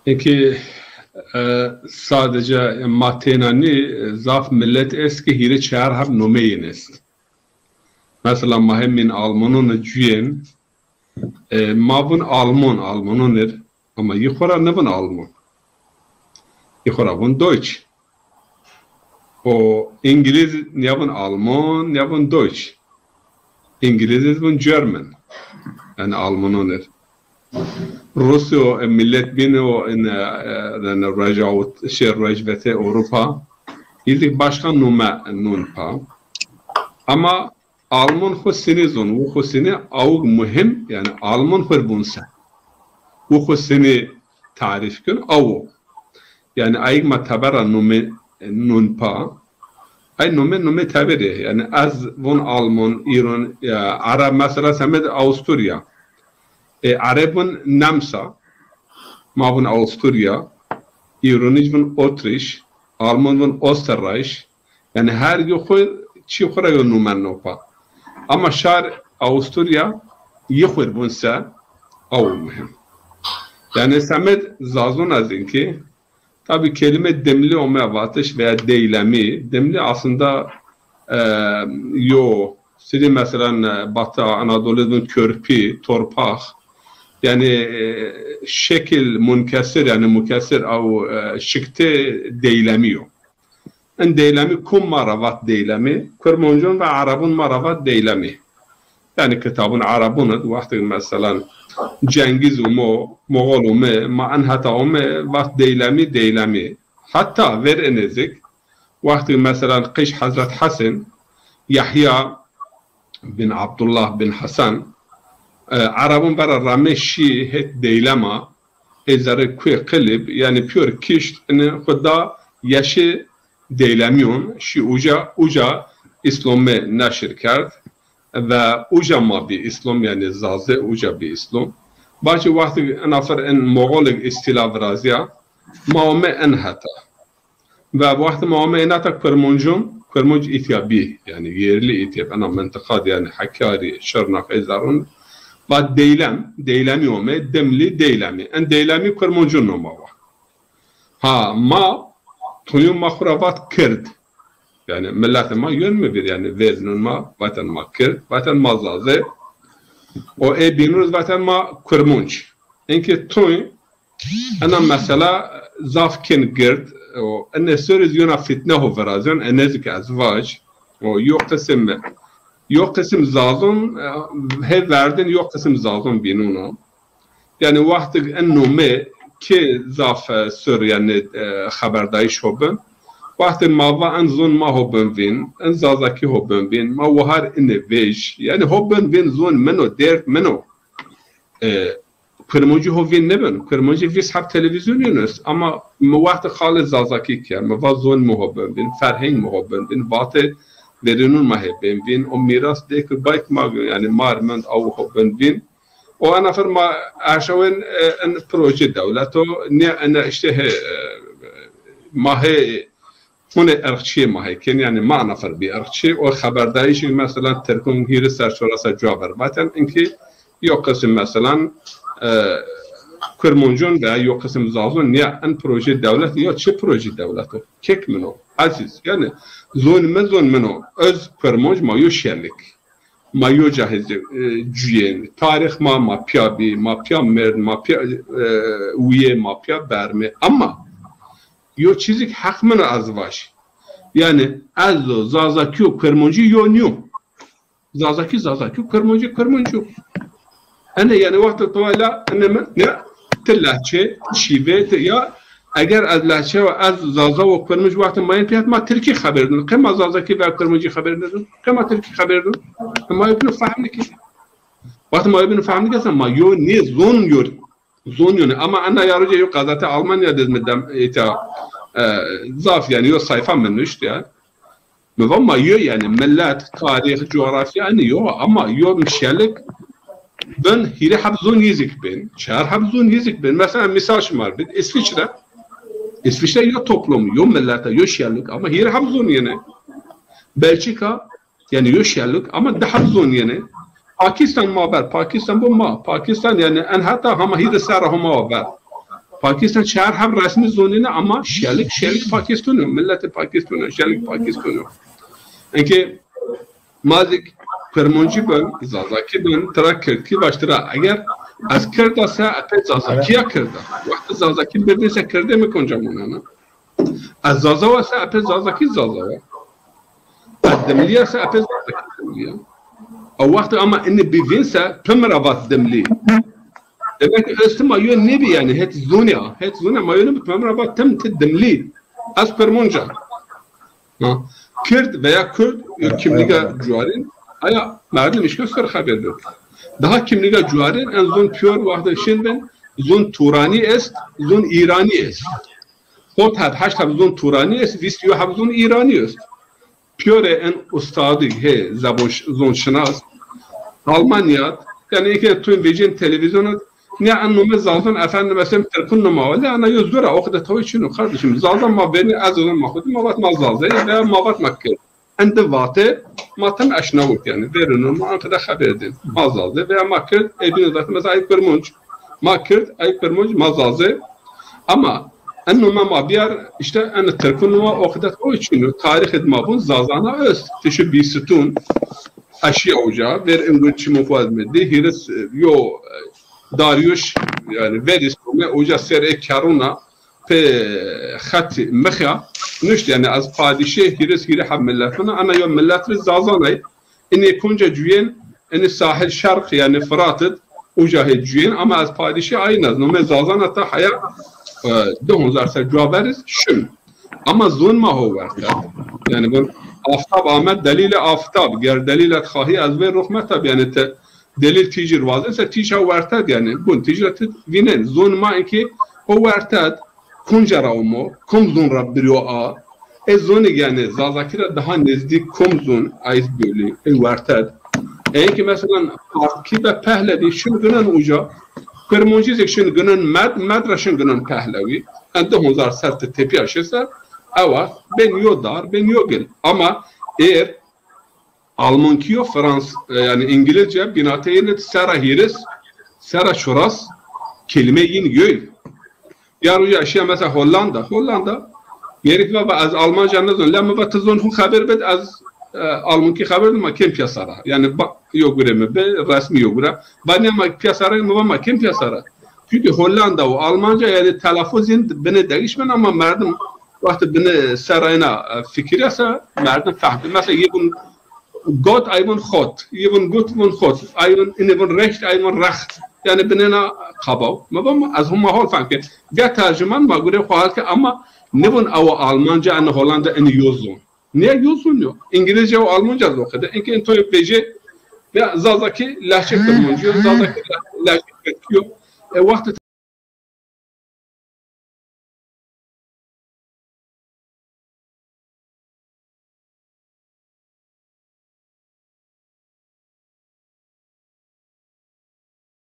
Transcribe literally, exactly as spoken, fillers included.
Eke, e, sadece ma têna nî, zaf milet est ke hîrê çar heb nomeyên est. Mesela ma hemîn Almanon cuyên, e, ma vun Almon, Almanon ir, ama yi xora nivun Almon. Yi xora vun Deutsch. O Îngilîz nîya vun Almon, nîya vun Deutsch. Îngilîz iz vun German. Yani Almanon ir. Rusyo, e, milet bîne o in, e, e, yani Rojavut-, şey, Rojvetê Ewropa. Îzik başka nume nun pa. Ama Alman xo sinî zon, wu xo sinî awig muhim, yani Alman xo vun se. Wu xo sinî tarîf kun, awo. Yani ayig ma tebera nume nun pa. Ay nume, nume teberê. Yani ez vun Alman, Îran, ya, Arab mesela semed Avusturya. E, Arab vun Nemsa, ma vun Avusturya, Îronij vun Otriş, Alman vun Österreich. Yani her yo xo, çî xo ra yo numen no pa. Ama şar Avusturya yi xo vun se, awo muhim. Yani semed Zazon ez in ki, tabi kelime Dimli ome vatiş veya Deylemî. Dimli aslında, e, yo, sirî mesela, e, Batı Anadolu vun Körpî, torpax. Yani, e, şekil munkesir, yani mukesir, aw, e, şikte Deylemî yo. In Deylemî kum ma ra vat Deylemî? Kurmoncun ve Arabun ma ra vat Deylemî. Yani kitabun Arabun id, wextê mesela Cengiz umo, Moğol ume, ma in heta ume, vat Deylemî, Deylemî. Hatta ver inê zik, wextê mesela qij Hezret Hesen, Yahya bin Abdullah bin Hasan, e, Arabun vera rame şî het Deylema, ê zerrê kuê Qilib, yani pîyor kişt, ini xo da yeşê Deylemîyon, şî uca, uca Îslomî neşir kerd ve uca ma bî Îslom, yani Zazê uca bî Îslom. Bacî wextê inafer in Moğolig îstîla virazîya, ma ome in heta. Ve wextê ma ome in heta Kurmoncun, Kurmonc îtya bî, yani yerli îtya bî, ena mintiqa de, yani Hakkari, Şırnak, ê zerrun, va Deylem, Deylemî ome, Dimli, Deylemî. In Deylemî Kurmoncun noma wa. Ha, ma, tuyun ma xo ra vat Kird. Yani milletê ma yön mi bir, yani vêrnun ma, vaten ma Kird, vaten ma Zazê. O ê bînun iz vaten ma Kurmonc. Enke tuy, ena mesela zaf kin gird, o ene sor iz yona fitne ho virazyon, ene zik ez vac. O yo qisim, yo qisim Zazon, e, he verdin yo qisim Zazon bînun o. Yani wextig in nome ki zaf, e, sur, yani, e, xeberdayîş ho bin. Wextê ma va in zon ma ho bin vîn, in Zazakî ho bin vîn, ma wahar inê vêj. Yani ho bin vîn zon min o, derd min o. E, Kurmancî ho vîn nêbin. Kurmancî vîst heb televîzyonî est. Ama mi wextê xalê Zazakî ke, mi va zon mi ho bin vîn, ferheng mi ho bin vîn, vatê verînun ma hê bin vîn, o mîras dê ki bayk ma, yani mar mend aw ho bin vîn. O ena fer ma erşawên, e, en proje dewlet o, ne, ne işte he, e, ma hê, hune irqçîyê ma hê ken, yani ma ena fer bî irqçî, o xeberdayîşî mesela Tirkun hîrê ser çora ser cuwa ver vaten, inki yo qisim mesela, e, Kurmancun veya yo qisim Zazun, ne en proje dewlet, ya çi proje dewlet o? Kek min o, ezîz, yani zon mi zon min o, ez Kurmanc ma yo şelik. Ma yo cahê, e, cuyên. Tarîx ma, ma pîya bî, ma pîya merd, ma pîya, e, wîyê, ma pîya bermê. Ama yo çîzik heq min a ez vaj. Yani ez o Zazakî û Kurmancî yo nîyo. Zazakî Zazakî û Kurmancî Kurmancî yo. Ene yani wexto tawayla ene mi, ya ti lehçe, ti şîve, ti ya eger ez lehçe ve ez Zaza ve Kurmanc wexto ma yên pîyat ma Tirkî xeber dun. Qey ma Zazakî ve Kurmancî xeber dun? Qey ma Tirkî xeber dun? Ma yê bînû fehm nîkî. Wexto ma yê bînû fehm nîkî, ma yo nê zon yo, zon yo nê. Ama ena ya roce yo gazete Almanya de mi dem, îta, e, zaf yani yo sayfa mi nuşt ya. Mi va ma yo yani millet, tarîx, coğrafya, hani yo, ama yo mi şelik bin, hîrê heb zon yîzik bin, çar heb zon yîzik bin. Mesela misal şima bid, İsviçre, İsviçre yo toplum, yo millet, yo şelik, ama hîrê heb zon yenê. Belçika, yani yo şelik, ama di heb zon yenê. Pakistan ma ver, Pakistan bu ma, Pakistan yani en heta hama hîrê serra homa ver. Pakistan çar heb resmî zonîne ama şelik, şelik Pakistan o. Milletê Pakistan o, şelik Pakistan o. Enke ma zî Kurmancî bin, Zazakî bin, tira Kirdkî vaş tira. Eger ez Kird a se, epey Zazakî ya Kird a. Wextê Zazakî birdîn se Kirdê mi konca monena? Ez Zaza wa se, epey Zazakî Zaza wa. Ez Dimlî ya se, epey Zazakî Dimlî ya. O wextê ama inî bî vîn se, tu mi ra vat Dimlî. Demek ki öz ti ma yo nêbî yanî, het zonî ya. Het zonî ya ma yo nêbî, tu mi ra vat tim ti Dimlî. Ez Kurmanc a. Ha. Kird veya Kurd, yo kimlîga cuarîn, aya merdim îşka ser xeber bid. Daha kimlîga cuarîn, en zon pîyor wextê şin bin, zon Turanî est, zon Îranî est. Hot heb, heşt heb zon Turanî est, vîst yo heb zon Îranî est. Pîyorê en ustadî, hê, zebon ş-, zonşinas, Almanya, yanî eke tu vecên televîzyona, ne en nome Zazon, efendim, mesela Tirkun noma, wele ana yo zor a, o qede tawî çin o, kardeşim. Zaza ma vernî, ez zon ma xudi, ma vat ma Zaza, veya ma vat ma Kird. En di vate, ma tim eşnawit, yanî, verîno ma en qede xeber din. Ma Zaza, veya ma Kird, ê bîno zaten, mesela, ay Kurmanc, ma Kird, ay Kurmanc, ma Zaza. Ama en nome ma biyar, işte, en Tirkun noma, o qede tawî çin o, tarîxê di ma vun, Zazana est, tişi bîstun, eşîya uca, ver engur çimû xwaz mi di, hîris, e, yo, e, Dariuş, yanî verîs nome, uca ser ê kerûna, pê xetî mixya, nuşt, yanî ez padîşê hîris hîrê heb milletuna, ana yo millet ri Zazanay, inê konca cuyên, inê sahil şerq, yanî Firat id, uca hê cuyên, ama ez padîşê ayin ez, nome Zazana ta heya, e, di hezar ser cua veriz, şim. Ama zon ma ho werted. Yanî bin aftab ame delîlê aftab. Ger delîl et xahî ez vê ruxmetab. Yanî te delîl tîcir wazen se tîj ha werted yanî. Bun tîcir ti vînen. Zon ma inkî ho werted. Konca ra omo, kom zon ra biryo a. E zonî yanî Zazakî ra daha nezdîk kom zon ait bölü. E werted. E ki mesela Partkî de Pehlevi şin ginen uca. Kurmancî zî şin ginen Med, Med ra şin ginen Pehlevi. En di hezar ser ti tepîya şi ser, ewa bên yo dar, bên yo gil. Ama êr Almankî yo Frans, e, yanî Îngilizce bînate yîn id sera hîris, sera çuras kelîme yîn yoy. Yar uca eşya mesela Hollanda, Hollanda. Gerek va, va ez Almanca nizon, la mi va ti zon xu xeber bid, ez, e, Almankî xeber bid, ma kêm piyasa ra. Yanî ba, yo gure mi bi, resmî yo gure. Va ne ma piyasa ra, mi va ma kêm piyasa ra. Çünkü Hollanda û Almanca yanî telaffuz yîn bine değişmen ama merdim wextê bine serayna, e, fikirya se merdim fehmî. Mesela yê vun got, ay vun xot. Yê vun gut, vun xot. Ay vun, inê vun recht, ay vun recht. Yanî binena qabaw. Ma va ma ez huma hol fehm ke. Ge tercüman ma gure xo hal ke ama nivun awa Almanca, ene Hollanda, ene yo zon. Niye yo zon yo? Îngilizce û Almanca zî o qede. Enke en toy vecê ya Zazakî lehçe Kurmancî yo, Zazakî lehçe Kirdkî yo. E, wextê